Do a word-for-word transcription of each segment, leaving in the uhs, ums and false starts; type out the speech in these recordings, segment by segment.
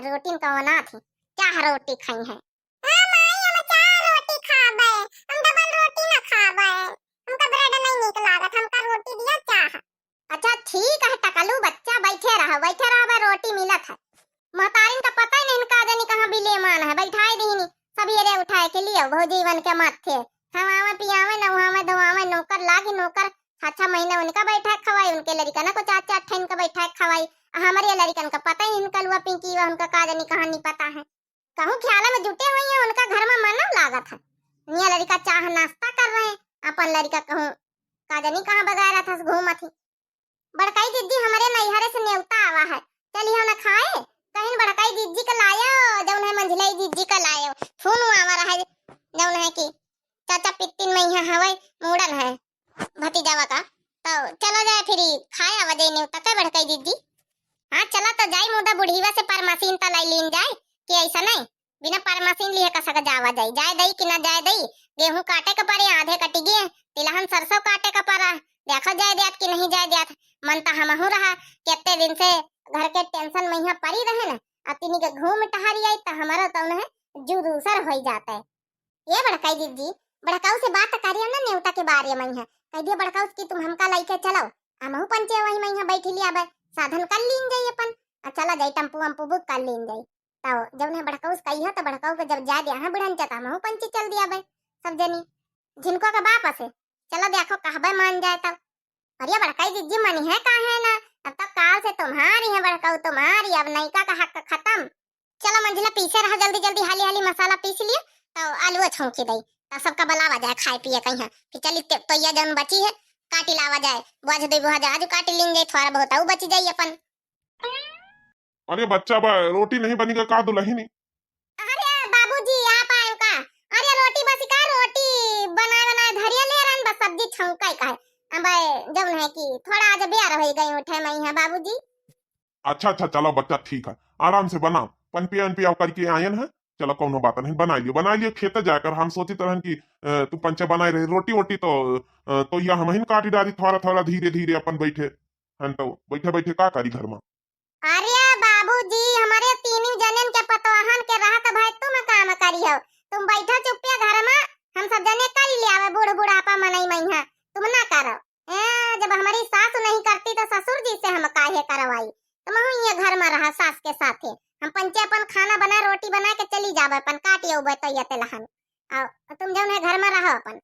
रोटी न कवना थी, चाह रोटी खाई है। हाँ माई, हम चाह रोटी खाबे, हम डबल रोटी ना खाबे, हमका ब्रेड नहीं नीक लागत, हमका रोटी दिया चाह। अच्छा ठीक है टकलू बच्चा, बैठे रहो, बैठे रहो, बे रोटी मिलत है। महतारिन का पता ही नहीं का जानी कहाँ बिलेमान है, बैठाए दीनी, सबेरे उठाए के लिए भौजी बन के मत थे, खवावे पियावे, नहावे धोआवे, नौकर लागी नौकर, छह छह महीने उनका बैठाए खवाई, उनके लड़िकन को चार चार ठे इनका बैठाए खवाई, आ हमरे लड़िकन का पता ही नहीं कलुआ पिंकी वा उनका का जानी कहाँ नहीं पता है। कहूँ ख्याल में जुटे हुई हैं, उनका घर में मनव लागत है। निया लड़िका चाह नाश्ता कर रहे हैं, अपन लड़िका कहूँ का जानी कहाँ बगाए रहत है, घूमत ही। बड़काई दीदी हमरे नैहरे से नेवता आवा है, चलियो ना खाए। कहिन बड़काई दीदी का लायो, जौन है मंझिलाई दीदी का लायो। फोन आवा रहा है, जौन है कि चाचा पित्तिन में यहाँ हवाई मूड़न है भतीजावा का, तो चला जाए फिर खाए आवा जाए नेवता का बड़काई दीदी। हाँ चला तो जाई, मुदा बुढ़ीवा से परमसीन त लाई लीन जाए कि ऐसा नहीं बिना परमसीन लिए कसक जावा जाई, जाए दई कि ना जाए दई। गेहूं काटे के परे, आधे कटि गए, तिलहन सरसों काटे के परा, देखो जाए दियात कि नहीं जाए दियात। मन त हमहू रहा, कितने दिन से घर के टेंशन में यहाँ परी रहे न, अब तिनी के घूम टहरी आई त हमारा तो उन्हें जू दूसर हो जाता है। ये बड़काई दीदी, बड़काऊ से बात करियो ना नेवता के बारे में है, कह दियो बड़काऊ कि तुम हमका लइके चलो, हमहू पंचे वही में यहाँ बैठ लिया बे, साधन कर लीन जाई अपन, आ चला जाई टेम्पू वम्पू बुक कर लीन जाई। तो जब उन्हें बड़काऊ से कही है तो बड़काऊ के जब जा दिया है बुढ़न चता हमहू पंचे चल दिया बे, सब जनी झिनको के बाप से चलो देखो कहबे मान जाए तब। अरे बड़काई दीदी मनी है काहे ना, अब तब काल से तुम्हारी है बड़काऊ तुम्हारी, अब नयका का हक खत्म। चलो मंझिला पीसे रहा, जल्दी जल्दी हाली हाली मसाला पीस लियो, तो आलूआ छौंकी दई, तो सबका बुलावा जाए खाए पिए कहीं, फिर चली ते-, तोइया जौन बची है काटी लावा जाए, बुझ दे बुझ आज काटी लीन जाए, थोड़ा बहुत आऊ बची जाई अपन। अरे बच्चा बा, रोटी नहीं बनी का, का दुलहिनी? अरे बाबूजी आप आए का? अरे रोटी बसी का, रोटी बनाए बनाए धरिया ले रहन, बस सब्जी छौंकाई का है। अब जौन है कि थोड़ा आज बेर हो गई उठे में है बाबूजी। अच्छा अच्छा चलो बच्चा ठीक है, आराम से बनाओ, पन पिया पन पिया करके आयन है। चलो कौनो बात नहीं, बनाई लियो बनाई लियो, खेत जाकर हम सोचित रहन कि अ, तू पंचे बनाए रहे रोटी वोटी तो अ, तो या हम ही काटी डारी थोड़ा थोड़ा धीरे धीरे अपन बैठे हन तो बैठे बैठे का करी घर में। अरे बाबूजी, हमरे तीनों जनन के पतोहन के रहत भाई तुम काम करियो। तुम बैठो चुप्पे घर में, हम सब जने कर ले आवे बूढ़ बुढ़ापा मनई मैहा। तुम ना करो। ए, जब हमारी सास नहीं करती तो ससुर जी से हम काहे करवाई? तुम ये घर में रहा सास के साथे। हम पंचे अपन खाना बना, रोटी बना के चली जावे, अपन काटियो उबे तो ये तेलहन। आ, तुम जौन है घर में रहो अपन।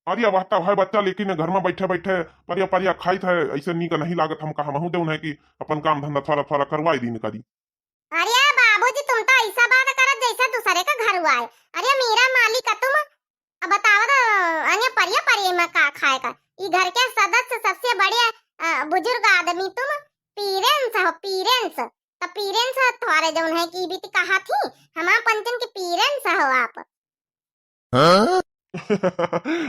अरे वह तो है बच्चा, लेकिन घर में बैठे बैठे परिया परिया खाइत है, ऐसे नीक नहीं लागत हमका। हमहू जौन है कि अपन काम धंधा थोड़ा थोड़ा करवाई दीन करी। अरे बाबूजी, तुम तो ऐसा बात करत जैसे दूसरे का घर हुआ है। अरे मीरा मालिक का तुम अब बताओ तो, अरे परिया परिया में का खाए का? ई घर के सदस्य सबसे बड़े अ, बुजुर्ग आदमी तुम पीरेंस हो, पीरेंस। तो पीरेंस हो तुम्हारे जौन है कि बीती कहा थी, हमार पंचन के पीरेंस हो आप। हाँ?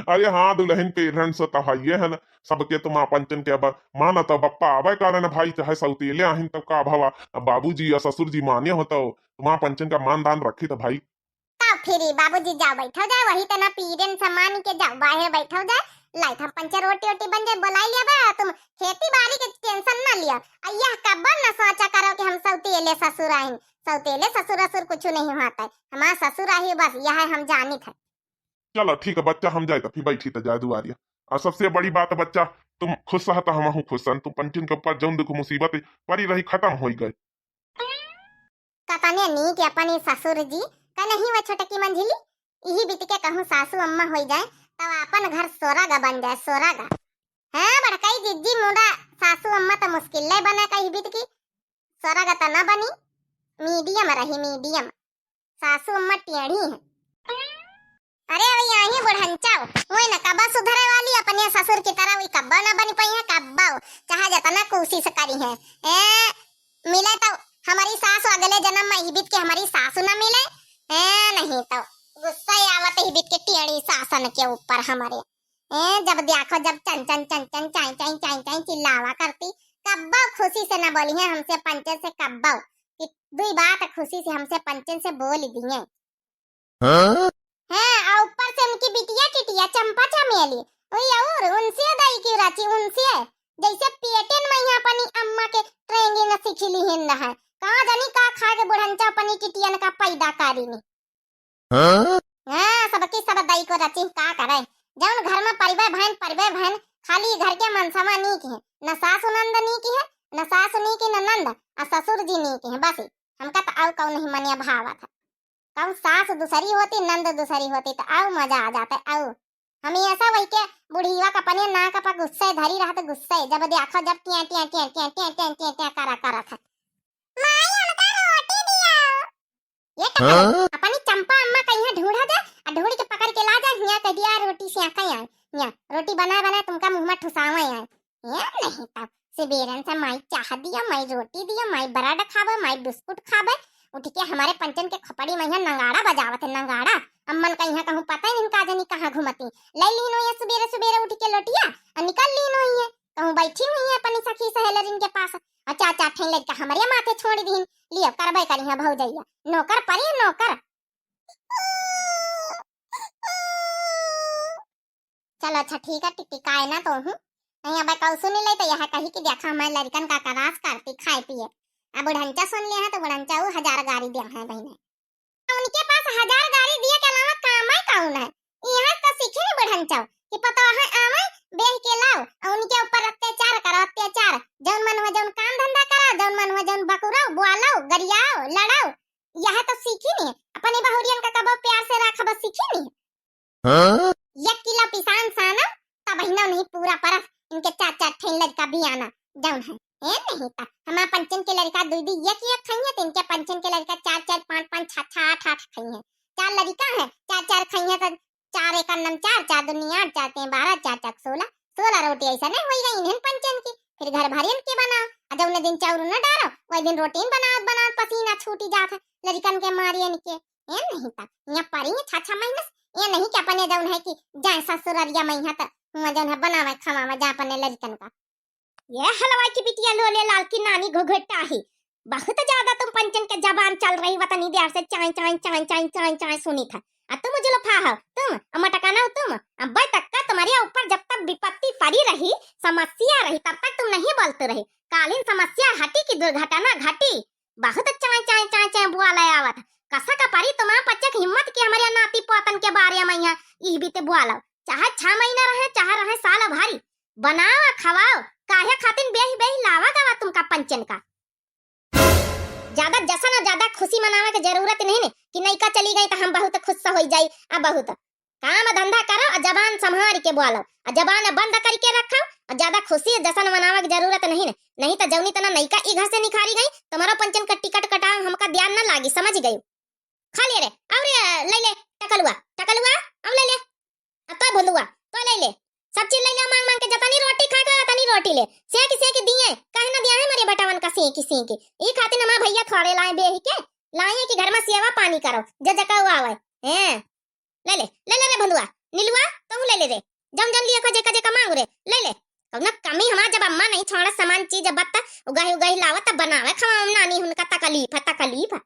अरे हाँ दुलहिन, पेरहन से तो हइये है ना, सबके तुम पंचन के अब माना तो बप्पा आवे कारण भाई, चाहे सौतेले आहिन तो का भवा, अब बाबूजी या ससुर जी माने हो तो तुम पंचन का मान दान रखी तो भाई। तब फिर बाबूजी जाओ बैठो जाए, वही तना पीरेन से मान के जाओ बाहर बैठो जाए, लाइट हम पंचे रोटी ओटी बन जाए, बोलाई लिया बा, तुम खेती बाड़ी के टेंशन ना लिया। आ यह कब्बन ना सोचा करो कि हम सौतेले ससुर आहिन, सौतेले ससुर असुर कुछ नहीं होता है, हमार ससुर आही बस यह है हम जानित है। चलो ठीक है बच्चा, हम जाए तो फिर बैठी तो जाए दुआरिया। और सबसे बड़ी बात बच्चा, तुम खुश रह तो हमहू खुश हन, तुम पंचन के ऊपर जौन दुख मुसीबत परी रही खत्म हो गए। कतने नीक अपन ई ससुर जी, का नहीं वो छोटकी मंझिली, इही बीत के कहूँ सासू अम्मा होई जाए, तब अपन घर सोरागा बन जाए, सोरागा। हाँ बड़काई जिज्जी, मुदा सासू अम्मा तो मुश्किल ले बने कही बीत की, सोरागा तो न बनी, मीडियम रही, मीडियम। सासू अम्मा टेढ़ी हैं। अरे वही आई बुढ़ंचा, वही न कब्बा सुधरे वाली, अपने ससुर की तरह वही कब्बा ना बन पाई है, कब्बा, चाहे जितना कोशिश करी है। ए, मिले तो हमारी सास अगले जन्म में इबित के हमारी सासू ना मिले। ए, नहीं तो गुस्सा ही आवत इबित के टेढ़ी सासन के ऊपर हमारे। ए, जब देखो जब चन चन चन चन चाई चाई चाई चाई चिल्लावा करती, कब्बा खुशी से ना बोली है हमसे पंचन से कब्बा, कि दुई बात खुशी से हमसे पंचन से बोल दिए। हाँ? हाँ, और ऊपर से उनकी बिटिया टिटिया चंपा चमेली, वही और उनसे दाई की राची उनसे, जैसे पेटेन में यहाँ अपनी अम्मा के ट्रेंगिंग सीखी ली हिन है, का जानी का खाए के बुढ़ंचा अपनी टिटियन का पैदा करिन। हाँ? हाँ, सबकी सब दई को रचिन का करे। जौन घर में परिवे भैन, परिवे भैन, खाली घर के मनसवा नीक है, न सासु नंद नीक है, न सासु नीक है, न नंद, आ ससुर जी नीक है, बस। हमका त आउ कौन नहीं मनिया भावत है। कहूँ सास दूसरी होती, नंद दूसरी होती, त आउ मजा आ जाता, आउ। हमेशा वही के बुढ़िया का पनिया नाक पर गुस्से धरी रहत, गुस्से। जब देखो, जब टिया, टिया, टिया, टिया, टिया, टिया, टिया, टिया करा, करत है। माई, हमका रोटी दिया। ये का करे? हाँ? अपनी चंपा अम्मा कहीं ढूंढा जा, आ ढूंढ के पकड़ के ला जा, हिया कह दिया, "रोटी सेंका आए, हिया रोटी बनाए, बनाए तुमका मुंह में ठुसावे आए।" ये नहीं तब। सबेरन से माई चाह दिया, माई रोटी दिया, माई ब्रेड खाबे, माई बिस्कुट खाबे। उठ के हमारे पंचन के खोपड़ी में यहाँ नगाड़ा बजावत है, नगाड़ा। अम्मन का यहाँ कहूँ पता ही नहीं का जानी कहाँ घूमती। ले लीन हो ये सबेरे सबेरे उठ के लोटिया और निकल लीन हो ये। कहूँ बैठी हुई है अपनी सखी सहेलरिन के पास। और चार चार ठे लड़का हमारे माथे छोड़ दीन। लियो करबे करी है भौजैया। नौकर परी नौकर। चलो अच्छा ठीक है, टिटिकाए ना तो हूँ। नहीं, अब कहू सुन ले तो यह कही कि देखा हमारे लड़कन का करास करती खाए पिए। अब बुढ़ंचा सुन लिया है तो बुढ़ंचा वो हजार गारी दिया है बहने। उनके पास हजार गारी दिए के अलावा काम है कौन है? यहाँ तो सीखे नहीं बुढ़ंचा कि पतोह आवे, बेह के लाओ, और उनके ऊपर अत्याचार करो, अत्याचार। जौन मन हो जौन काम धंधा करो, जौन मन हो जौन बकुराओ, बुआलो, गरियाओ, लड़ाओ। यह तो सीखी नहीं, अपने बहुरियन का कबो प्यार से रखब सीखी नहीं। हाँ? एक किलो पिसान सानम, तब हिनो नहीं पूरा परस, इनके चार चार ठे लड़का बियाना, जौन है। ए नहीं ता, हमार पंचन के लड़का दुई दुई एक एक खइहे, तो इनके पंचन के लड़का चार चार पाँच पाँच छह छह आठ आठ खइहे। चार लड़का है, चार चार खइहे तो चार एक अन्नम चार, चार दूनी आठ, चार तीन बारह, चार चार सोलह, सोलह रोटी ऐसा नहीं होई गई इन्हन पंचन की। फिर घर भरियन के बनाओ, आ जौने दिन चाउर न डारो, वही दिन रोटी बनावत बनावत पसीना छूटी जात है लड़कन के मारियन के। ए नहीं ता, यहाँ परी है छह छह महीने से, ये नहीं कि अपने जौन है कि जाए ससुररिया में यहाँ त हुआ जौन है बनावे खवावे जा अपने लड़कन का। ये हलवाई की बिटिया लोले लाल की नानी घुघुटाही, बहुत ज्यादा तुम पंचन के जबान चल रही, वतनी देर से चाय, चाय, चाय, चाय, चाय, चाय सुनी था। आ तुम जुलफा हो, तुम, आ मटकाना हो तुम, अब तक का तुम्हारे ऊपर जब तक विपत्ति पड़ी रही, समस्या रही, तब तक तुम नहीं बोलते रहे। कालीन समस्या हटी कि दुर्घटना घटी, बहुत चाय, चाय, चाय, चाय बुआ ले आवत। कसा का परी तुम्हारा पच्चक हिम्मत कि हमारे नाती पोतन के बारे में यहाँ इह बीते बुआ लाओ। चाहे छह महीना रहे, चाहे रहे साल भरी, बनावा, खवाओ, काहे खातिन बेही बेही लावा गवा तुमका पंचन का। ज्यादा जश्न और ज्यादा खुशी मनावे के जरूरत नहीं ने कि नैका चली गई तो हम बहुत खुश हो जाई। आ बहुत काम धंधा करो और जबान संभाल के बोलो और जबान बंद करके रखो और ज्यादा खुशी और जश्न मनावे के जरूरत नहीं ने, नहीं तो जौनी तना नैका ई घर से निखारी गई, तुम्हारा पंचन का टिकट कटाओ, हमका ध्यान न लागी, समझ गई। खा ले रे, और ले ले टकलुआ, टकलुआ, और ले ले। आ तो भुंदुआ, तो ले ले। सब चीज ले ले मांग मांग के, जतनी रोटी खाए के, तनी रोटी ले। सेंक सेंक दिए, काहे ना दिया है मरे बेटावन का सेंक सेंक। ई खातिर हमार भैया थोड़े लाए बेही के, लाए कि घर में सेवा पानी करो, जे जका आवे। हैं? ले ले, ले ले रे भुंदुआ, नीलुआ, तू ले ले रे। जम जम लिया का जेका जेका मांग रे, ले ले। कौनो कमी हमार जब अम्मा नहीं छोड़ा सामान चीज अब बत्ता, उगाही उगाही लावत तब बनावे खवावे नानी हुनका तकलीफ है, तकलीफ है।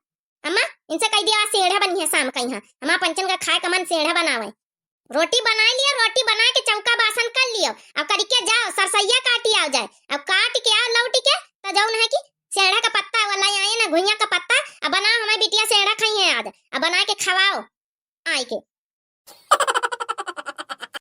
अम्मा, इनसे कह दिया, आज सेंढ़ा बनी है शाम का यहाँ। हमार पंचन का खाए का मन सेंढ़ा बनावे। रोटी बनाए लियो, रोटी बनाए के चौका बासन कर लियो। अब करके जाओ, सरसैया काटी आओ जाए। अब काट के आओ लौट के, तो जौन है कि सेंढ़ा का पत्ता वाला आए ना, घुइया का पत्ता, अब बनाओ, हमारी बिटिया सेंढ़ा खाई है आज। अब बना के खवाओ आए के।